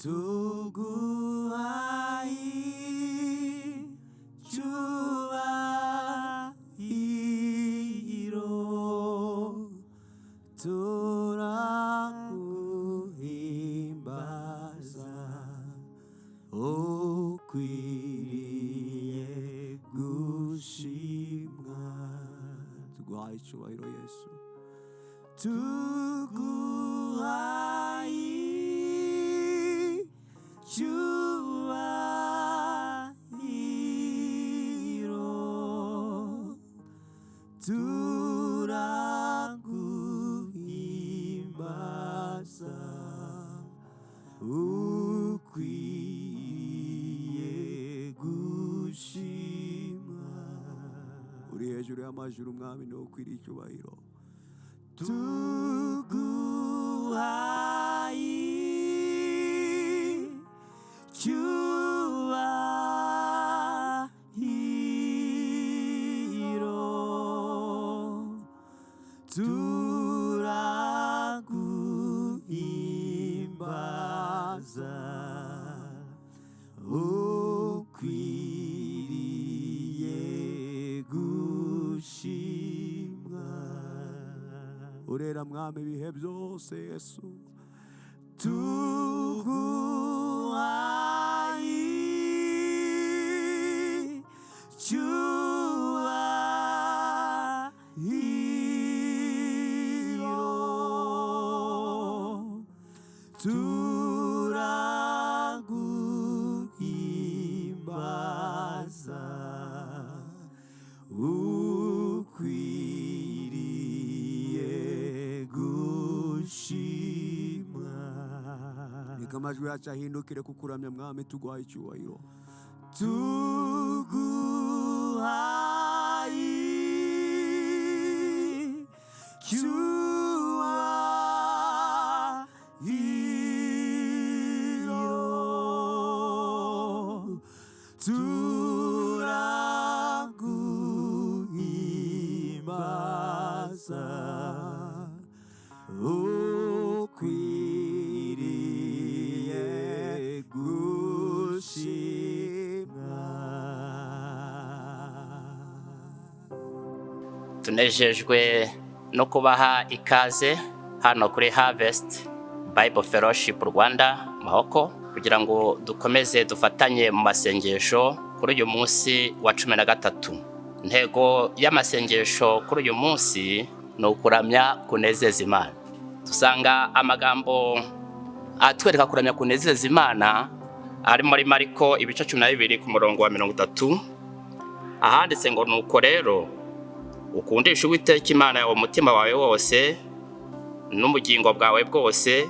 Tuguhaye icyubahiro, turaguhimbaza, ukwiriye gushimwa. Tuguhaye icyubahiro, Yesu. Tuguhaye icyubahiro, turaguhimbaza, ukwiye gushimwa. Uri hejuru y'amajuru, Umwami, niwe ukwiriye icyubahiro. Tuguhaye icyubahiro, turaguhimbaza, ukwiriye gushimwa. Urera, Mwami, ibihe byose, Yesu. Tuguhaye icyubahiro, turaguhimbaza, ukwiriye gushimwa. Reka amajwi yacu ahindukire kukuramya, Mwami. Tuguhaye icyubahiro. Tuguhaye icyubahiro, turaguhimbaza, ukwiriye gushimwa. Tunejejwe no kubaha ikaze hano kuri Harvest Bible Fellowship Rwanda Mahoko, kugira ngo dukomeze dufatanye mu masengesho kuri uyu munsi wa 13. Intego y'amasengesho kuri uyu munsi ni ukuramya kunezeza Imana. Dusanga amagambo atwereka kuramya kunezeza Imana ari muri Mariko ibice 12 ku murongo wa 30, ahanditse ngo: "Nuko rero ukundisha Uwiteka Imana yawe umutima wawe wose, n'ubugingo bwawe bwose,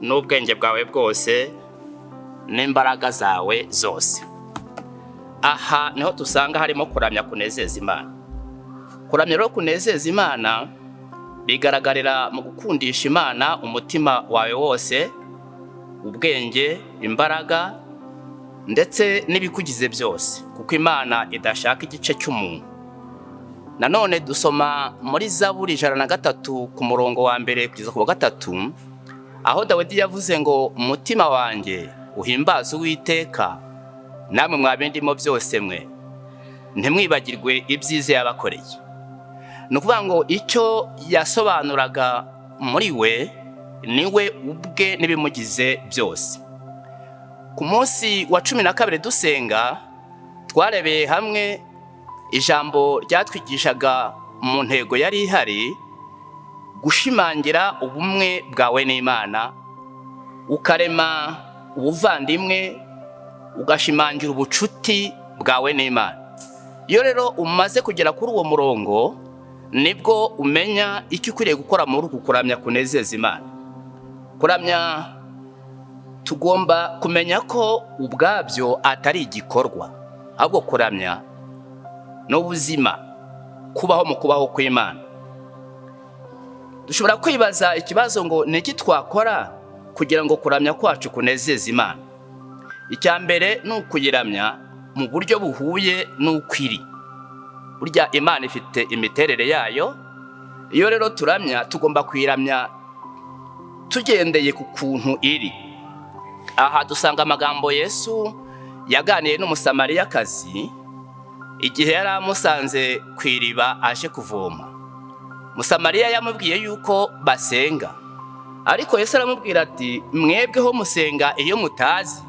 n'ubwenge bwawe bwose, n'imbaraga zawe zose." Aha niho dusanga harimo kuramya kunezeza Imana. Kuramya rero kunezeza Imana bigaragarira mu gukundisha Imana umutima wawe wose, ubwenge, imbaraga, ndetse n'ibikugize byose, kuko Imana idashaka igice cy'umuntu. Nanone dusoma muri Zaburi 103 ku murongo wa mbere kugeza ku wa gatatu, aho Dawidi yavuze ngo: "Umutima wanjye uhimbaze Uwiteka, namwe mwabindimo byose mwe, ntimwibagirwe ibyiza yabakoreye." Ni ukuvuga ngo icyo yasobanuraga muri we, ni we ubwe n'ibimugize byose. Ku munsi wa 12 dusenga, twarebeye hamwe ijambo ryatwigishaga mu ntego yari ihari gushimangira ubumwe bwawe n'Imana, ukarema ubuvandimwe, ugashimangira ubucuti bwawe n'Imana. Iyo rero umaze kugera kuri uwo murongo, nibwo umenya icyo ukwiriye gukora muri uku kuramya kunezeza Imana. Kuramya, tugomba kumenya ko ubwabyo atari igikorwa, ahubwo kuramya ni ubuzima, kubaho mu kubaho kw'Imana. Dushobora kwibaza ikibazo ngo: ni iki twakora kugira ngo kuramya kwacu kunezeze Imana? Icya mbere ni ukuyiramya mu buryo buhuye n'uko iri. Burya Imana ifite imiterere yayo. Iyo rero turamya, tugomba kuyiramya tugendeye ku kuntu iri. Aha dusanga amagambo Yesu yaganiye n'Umusamariyakazi igihe yari amusanze ku iriba aje kuvoma. Musamariya yamubwiye yuko basenga, ariko Yesu aramubwira ati: "Mwebweho musenga iyo mutazi,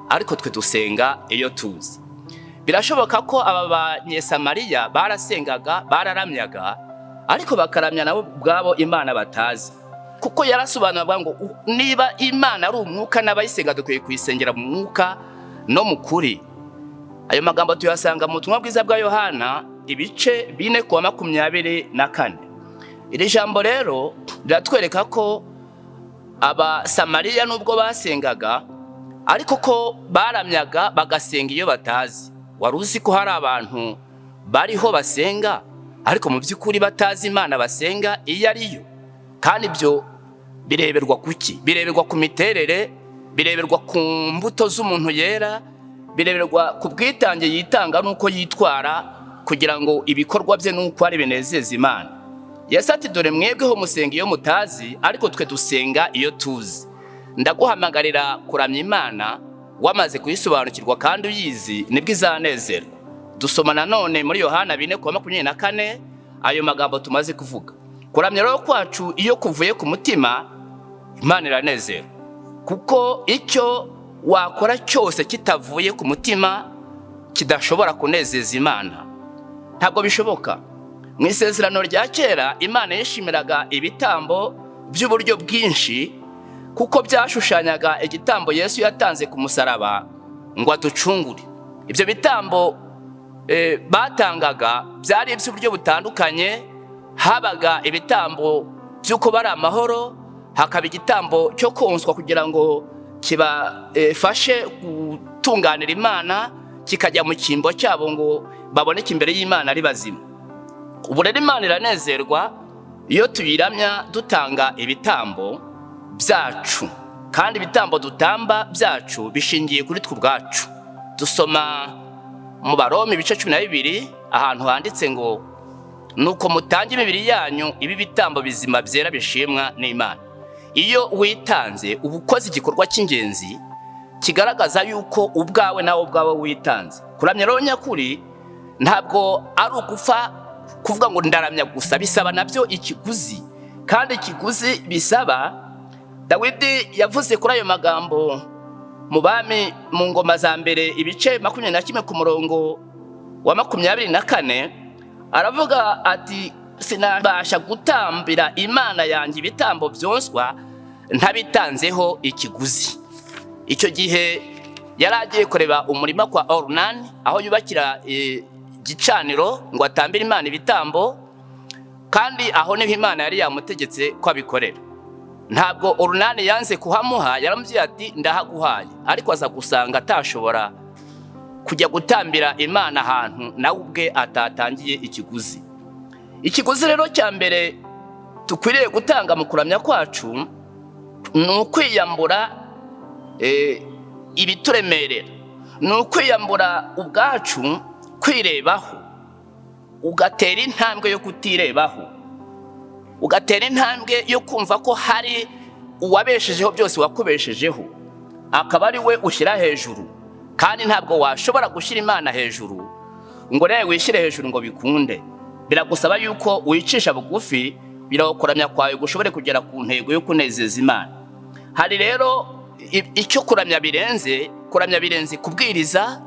ariko twe dusenga iyo tuzi." Birashoboka ko aba Banyesamariya barasengaga, bararamyaga, ariko bakaramya nabo ubwabo Imana batazi, kuko yarasobanura ngo niba Imana ari umwuka, n'abayisenga dukwiye kuyisengera mu mwuka no mu kuri. Ayo magambo tuyasanga mu butumwa bwiza bwa Yohana ibice 4 kuwa 24. Iri jambo rero riratwereka ko Abasamariya nubwo basengaga, ariko ko baramyaga bagasenga iyo batazi. Wari uzi ko hari abantu bariho basenga, ariko mu by'ukuri batazi Imana basenga iyo ari yo? Kandi ibyo bireberwa kuki? Bireberwa ku miterere, bireberwa ku mbuto z'umuntu yera, bireberwa ku bwitange yitanga n'uko yitwara kugira ngo ibikorwa bye n'uko ari binezeza Imana. Yesu ati: "Dore mwebweho musenga iyo mutazi, ariko twe dusenga iyo tuzi." Ndaguhamagarira kuramya Imana wamaze kuyisobanukirwa kandi uyizi, nibwo izanezerwa. Dusoma nanone muri Yohana 4 kuwa 24 ayo magambo tumaze kuvuga. Kuramya rero kwacu iyo kuvuye ku mutima, Imana iranezerwa, kuko icyo wakora cyose kitavuye ku mutima kidashobora kunezeza Imana, ntabwo bishoboka. Mu isezerano rya kera Imana yishimiraga ibitambo by'uburyo bwinshi, kuko byashushanyaga igitambo Yesu yatanze ku musaraba ngo aducungure. Ibyo bitambo batangaga byari iby'uburyo butandukanye. Habaga ibitambo by'uko bari amahoro, hakaba igitambo cyo konswa kugira ngo kibafashe gutunganira Imana, kikajya mu cyimbo cyabo ngo baboneke imbere y'Imana ari bazima. Ubu rero Imana iranezerwa iyo tuyiramya dutanga ibitambo byacu, kandi ibitambo dutamba byacu bishingiye kuri twe ubwacu. Dusoma mu Baroma ibice 12 ahantu handitse ngo: "Nuko mutange imibiri yanyu ibe ibitambo bizima byera bishimwa n'Imana." Iyo witanze uba ukoze igikorwa cy'ingenzi kigaragaza yuko ubwawe nawe ubwawe witanze. Kuramya rero nyakuri ntabwo ari ugupfa kuvuga ngo ndaramya gusa, bisaba nabyo ikiguzi. Kandi ikiguzi bisaba, Dawidi yavuze kuri ayo magambo mu Bami mu Ngoma za Mbere ibice 21 ku murongo wa 24, aravuga ati: "Sinabasha gutambira Imana yanjye ibitambo byoswa ntabitanzeho ikiguzi." Icyo gihe yari agiye kureba umurima kwa Orunani aho yubakira igicaniro ngo atambire Imana ibitambo, kandi aho niho Imana yari yamutegetse ko abikorera. Ntabwo Orunani yanze kuhamuha, yaramubwiye ati: "Ndahaguhaye," ariko aza gusanga atashobora kujya gutambira Imana ahantu nawe ubwe atatangiye ikiguzi. Ikiguzi rero cya mbere dukwiriye gutanga mu kuramya kwacu ni ukwiyambura ibituremerera, ni ukwiyambura ubwacu kwirebaho, ugatera intambwe yo kutirebaho, ugatera intambwe yo kumva ko hari uwabeshejeho byose, wakubeshejeho, akaba ari we ushyira hejuru. Kandi ntabwo washobora gushyira Imana hejuru ngo nawe wishyire hejuru ngo bikunde. Biragusaba yuko wicisha bugufi kugira ngo kuramya kwawe gushobore kugera ku ntego yo kunezeza Imana. Hari rero icyo kuramya birenze. Kuramya birenze kubwiriza,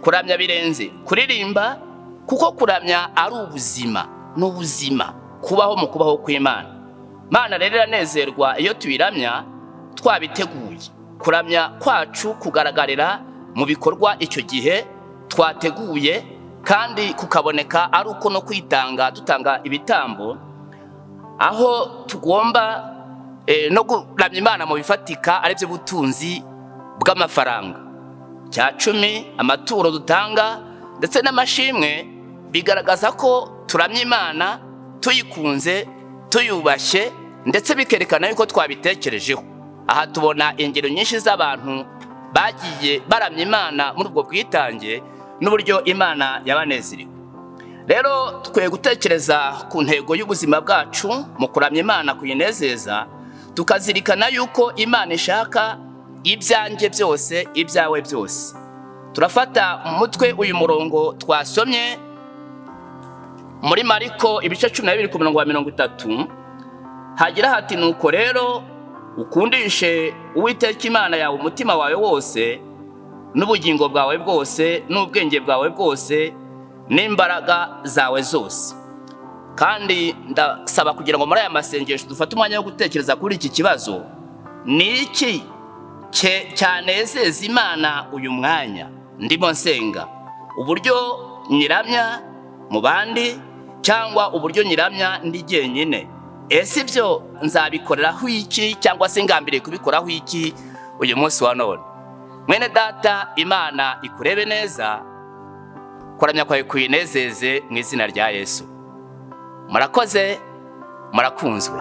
kuramya birenze kuririmba, kuko kuramya ari ubuzima, ni ubuzima, kubaho mu kubaho kw'Imana. Mana rero iranezerwa iyo tuyiramya twabiteguye. Kuramya kwacu kugaragarira mu bikorwa icyo gihe twateguye, kandi kukaboneka ari uko no kwitanga dutanga ibitambo, aho tugomba no kuramya Imana mu bifatika, aribyo butunzi bw'amafaranga, cya cumi, amaturo dutanga ndetse n'amashimwe, bigaragaza ko turamya Imana tuyikunze, tuyubashye, ndetse bikerekana yuko twabitekerejeho. Aha tubona ingero nyinshi z'abantu bagiye baramya Imana muri ubwo bwitange n'uburyo Imana yabanezerewe. Rero dukwiye gutekereza ku ntego y'ubuzima bwacu mu kuramya Imana, kuyinezeza, tukazirikana yuko Imana ishaka Ibyanjye byose, ibyawe byose. Turafata mu mutwe uyu murongo twasomye muri Mariko ibice 12 ku murongo wa 30. Hagira hati: "Nuko rero ukundishe Uwiteka Imana yawe umutima wawe wose, n'ubugingo bwawe bwose, n'ubwenge bwawe bwose, n'imbaraga zawe zose." Kandi ndasaba kugira ngo muri aya masengesho dufate umwanya wo gutekereza kuri iki kibazo: ni iki cyanezeza Imana uyu mwanya ndimo nsenga? Uburyo nyiramya mu bandi cyangwa uburyo nyiramya ndi jyenyine? Ese ibyo nzabikoreraho iki, cyangwa se ngambiriye kubikoraho iki uyu munsi wa none? Mwene data, Imana ikurebe neza, kuramya kwawe kuyinezeze mu izina rya Yesu. Murakoze, murakunzwe.